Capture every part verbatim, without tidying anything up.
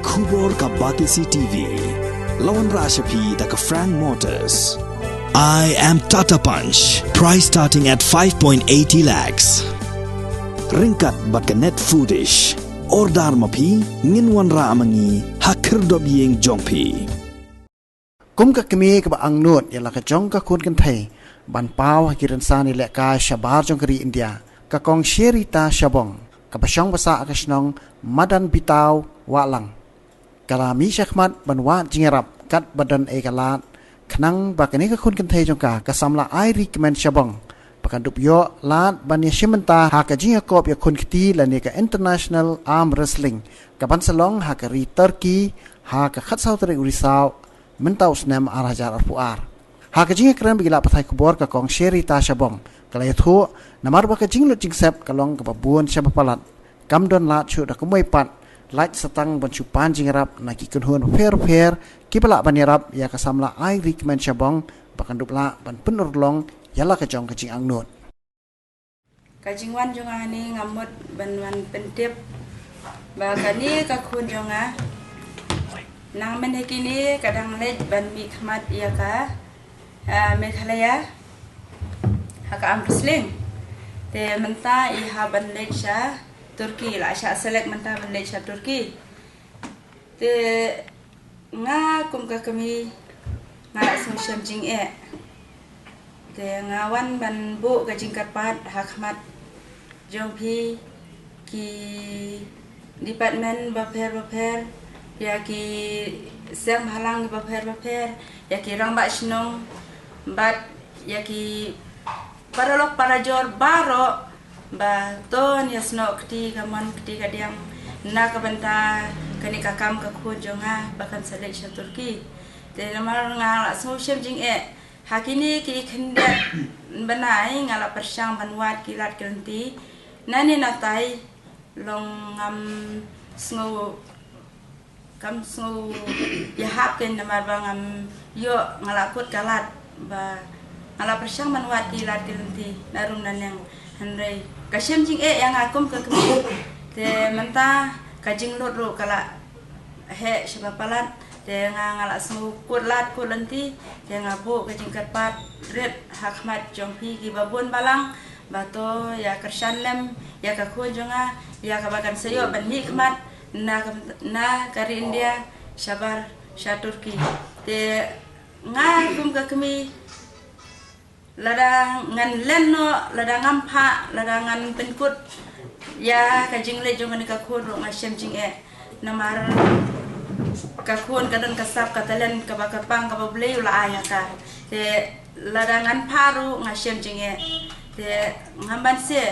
Khubor ka Batesi T V. La wanrah sha phi da ka Frank Motors. I am Tata Punch. Price starting at five point eighty lakhs. Ryngkat bad ka Net Foodish. Order ma phi, ngin wanrah ma ngi ha khyrdop ïing jong phi. Kum ka kmie kaba angnud ïa la ka jong ka khun kynthei ban paw ha ki rynsan ïalehkai shabar jong ka ri India, ka Kong Sherita Shabong, kaba shong basah ha ka shnong Madan Bitaw, Wahlang, ka la mih shakhmat ban wad jingïarap katba don ei ka lad, khnang ba kane ka khun kynthei jong ka, ka samla Ai Ri Kmen Shabong, ba kan dup ïoh lad ban ïashim bynta ha ka jingïakop ïakhun kti lane ka International Arm Wrestling, ka ban sa long ha ka ri Turkey ha ka khatsaw tarik u Risaw mynta u snem ar hajar arphew ar. Ha ka jingïakren bad ki lad pathai khubor, ka Kong Sherita Shabong ka la ïathuh, namar ba ka jinglut jingsep ka long kaba bun shaba palat, kam don lad shuh da kumwei pat, lait sa tang ban shu pan jingïarap na ki kynhun bapher bapher kiba lah ban ïarap ïa ka samla Ai Ri Kmen Shabong, ba kan dup lah ban pynurlong ïa la ka jong ka jingangnud. Ka jingwan jong nga hangne nga mut ban wan pyntip ba kane ka khun jong nga, nang mynhynnin kine ka dang leit ban mihkhmat ïa ka, ah, Meghalaya ha ka arm wrestling. Te mynta i hap ban leit sha Turkey, la shah select mynta ban leit sha Turkey. Te nga kum ka kmie nga la sngewshem jingeh. Te nga wan ban buh ka jingkyrpad ha khmat jong phi, ki department bapher bapher, ïa ki seng bhalang bapher bapher, ïa ki rangbah shnong, bad ïa ki paralok parajor baroh, ba to ngin ïasnoh kti kamon kti kadiang na ka bynta kane ka kam ka khun jong nga ba kan sa leit sha Turkey. Te namar nga la sngewshem jingeh, ha kine ki khyndiat bnai nga la pyrshang ban wad ki lad ki lynti. Nane natai long ngam sngew, kam sngew ïahap kein namar ba ngam ïoh, nga la kut ka lad ba nga la pyrshang ban wad ki lad ki lynti na rum na neng. Hynrei ka shem jingeh ïa nga kum ka kmie. Te mynta ka jinglut ruh ka la heh shaba palat. Te nga, nga la sngew kut lad kut lynti. Te nga buh ka jingkyrpad rit ha khmat jong phi kiba bun balang, ba to ïa kyrshan lem ïa ka khun jong nga, ïa kaba kan sa ïoh ban mihkhmat na ka, na ka ri India shabar sha Turkey. Te nga kum ka kmie, lada ngan len noh, lada ngam phah, lada ngan pynkut ïa ka jingleit jong kane ka khun ruh nga shem jingeh. Namar ka khun ka don ka sap ka talent kaba kyrpang kaba U Blei u la ai ha ka. Te lada ngan phah ruh nga shem jingeh. Te ngam banse,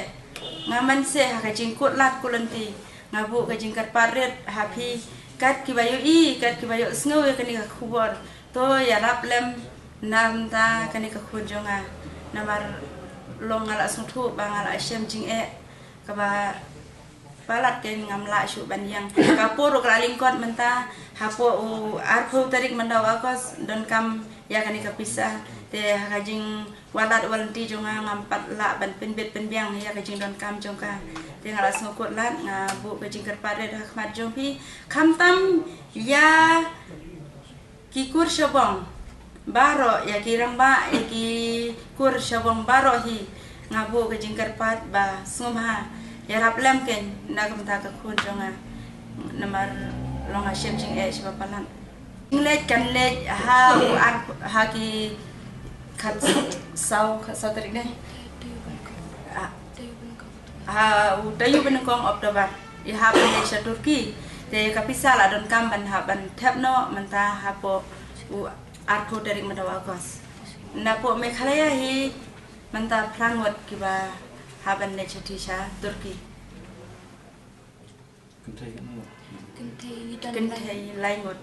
ngam banse ha ka jingkut lad kut lynti. Nga buh ka jingkyrpad rit ha phi, kat kiba ïohi, kat kiba ïohsngew ïa kane ka khubor, to ïarap lem na bynta kane ka khun jong nga. Namar long nga la sngewthuh ba nga la shem jingeh kaba palat, kein ngam lah shuh ban ïeng. Ka por ruh ka la lyngkot mynta, hapoh u arphew tarik mynta u August donkam ïa kane ka pisa. Te ha ka jingwad lad wad lynti jong nga ngam pat lah ban pynbit pynbiang ïa ka jingdonkam jong ka. Te nga la sngewkut lad, nga buh ka jingkyrpad rit ha khmat jong phi, khamtam ïa ki kur shabong baroh, ïa ki rangbah, ïa ki kur shabong baroh hi, nga buh ka jingkyrpad ba sngewbha ïarap lem kein na ka bynta ka khun jong nga. Namar long nga shem jingeh shaba palat. Jingleit kan leit ha u ar, ha ki khatsaw, khatsaw tarik ne? Ah, ha u taïew banyngkong October i hap ban leit sha Turkey. Te ka pisa la donkam ban hap ban thep noh mynta hapoh u arphew tarik mynta u August. Napoh Meghalaya hi mynta phra ngut kiba hap ban leit sha, sha Turkey. Kynthei katno ngut? Kynthei lai ngut.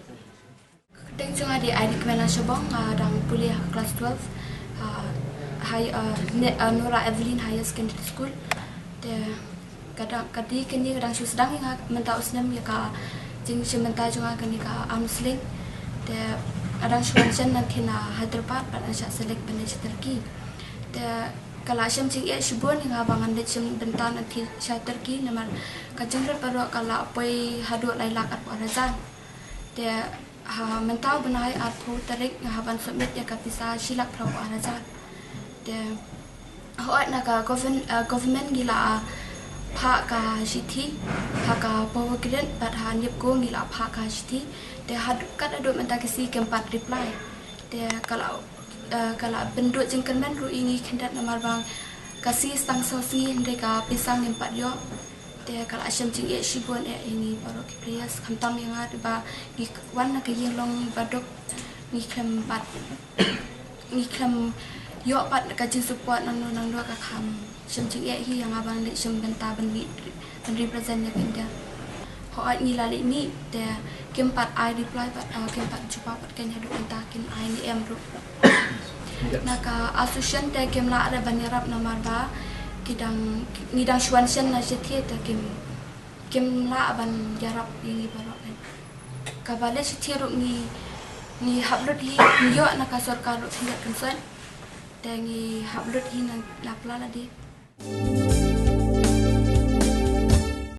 Kyrteng jong nga dei Ai Ri Kmen Shabong, nga dang pule ha class twelve, ha, ha, uh, ne, uh, Nora Evelyn Higher Secondary School. Te ka dang, ka dei kane ka dang shu sdang ïa nga mynta u snem ïa ka jingshim bynta jong nga kane ka arm wrestling. Te nga dang shu wan shen na ki na Hyderabad bad nga shah select ban leit sha Turkey. Te ka la shem jingeh shibun ïa nga ba ngan leit shim bynta na ki sha Turkey namar ka jingrit baroh ka la poi haduh lai lak arphew ar hajar. Te ha mynta u bnai arphew tarik nga hap ban submit ïa ka pisa shi lak phew ar hajar. Te hooid na ka govern, uh, government ngi la phah ka shithi ha ka Power Grid bad ha NEEPCO ngi la phah ka shithi. Te haduh katba haduh mynta ka sngi kim pat reply. Te ka la, uh, ka la pynduh jingkyrmen ruh ïa ngi khyndiat namar ba ka sngi stang saw sngi hynrei ka pisa ngim pat ïoh. Te ka la shem jingeh shibun eh ïa ngi baroh ki players khamtam ïa nga ba ngi wan na ka ïing long ba duk ngi khlem pat ngi khlem ïoh pat ka jingsupport nangno nangno ka kham shem jingeh hi ïa nga ban leit shem bynta ban mih ban represent ïa ka India. Hooid ngi la leit mih te kim pat ai reply pat, uh, kim pat jubab pat ken haduh mynta kin ai ne em ruh. Na ka association te kim lah re ban ïarap namar ba ki dang ngi dang shu wan shen na shithi te kim kim lah ban ïarap ïa ngi baroh. Kaba leh shithi ruh ngi ngi hap lut hi ngi ïoh na ka sorkar ruh khyndiat khynsoit. Te ngi hap lut hi na na pla lade.